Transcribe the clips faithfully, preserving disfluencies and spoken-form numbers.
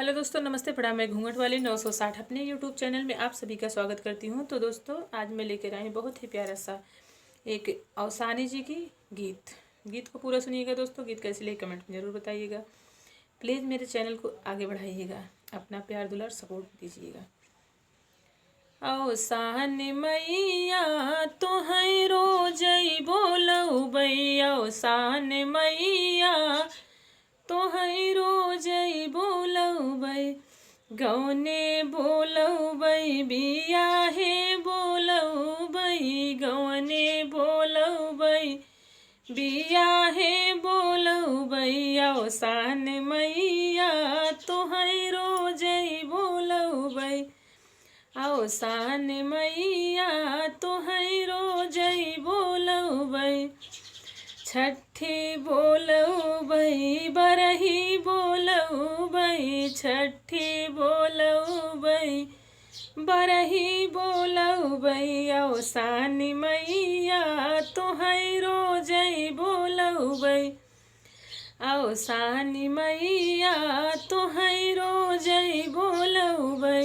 हेलो दोस्तों, नमस्ते, प्रणाम। मैं घूंघट वाली नौ सौ साठ अपने YouTube चैनल में आप सभी का स्वागत करती हूँ। तो दोस्तों, आज मैं लेकर आई हूँ बहुत ही प्यारा सा एक अवसानी जी की गीत। गीत को पूरा सुनिएगा दोस्तों। गीत कैसी लगी कमेंट में ज़रूर बताइएगा। प्लीज़ मेरे चैनल को आगे बढ़ाइएगा, अपना प्यार दुलार सपोर्ट दीजिएगा। अवसान मैया तोहई रोजई बोलउबै, अवसान मैया तोहई रोजई बोलउबै, गवने बोलउबै, बियाहे बोलउबै, गवने बोलउबै, बियाहे बोलउबै, अवसान मैया तोहई रोजई बोलउबै, अवसान मैया तोहई रोजई बोलउबै। छठी बोलउबै, बरही बोलउबै, छठी बोलउबै, बरही बोलउबै, अवसान मैया तोहई रोजई बोलउबै, अवसान मैया तोहई रोजई बोलउबै।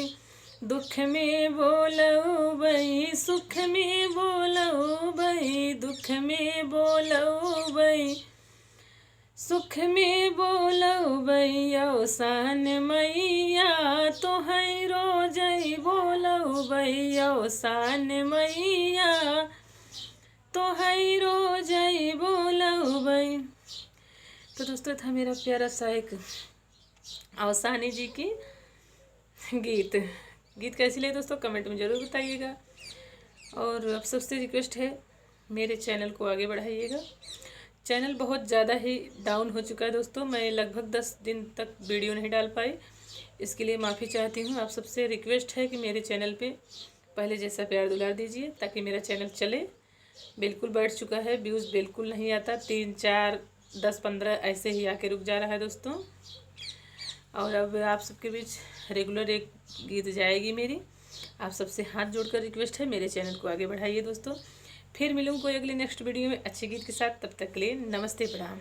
दुख में बोलउबै, सुख में बोलउबै, दुख में बोलउबै, सुख में बोलउबै, अवसान मैया तोहई रोजई बोलउबै, अवसान मैया तोहई रोजई बोलउबै। तो दोस्तों, था मेरा प्यारा सा एक अवसानी जी की गीत। गीत कैसी लगे दोस्तों, कमेंट में ज़रूर बताइएगा। और आप सबसे रिक्वेस्ट है, मेरे चैनल को आगे बढ़ाइएगा। चैनल बहुत ज़्यादा ही डाउन हो चुका है दोस्तों, मैं लगभग दस दिन तक वीडियो नहीं डाल पाई, इसके लिए माफ़ी चाहती हूँ। आप सबसे रिक्वेस्ट है कि मेरे चैनल पे पहले जैसा प्यार दुलार दीजिए, ताकि मेरा चैनल चले। बिल्कुल बैठ चुका है, व्यूज़ बिल्कुल नहीं आता, तीन, चार, दस, पन्द्रह ऐसे ही आके रुक जा रहा है दोस्तों। और अब आप सबके बीच रेगुलर एक गीत जाएगी मेरी। आप सबसे हाथ जोड़कर रिक्वेस्ट है, मेरे चैनल को आगे बढ़ाइए दोस्तों। फिर मिलूँ कोई अगले नेक्स्ट वीडियो में अच्छे गीत के साथ। तब तक के लिए नमस्ते, प्रणाम।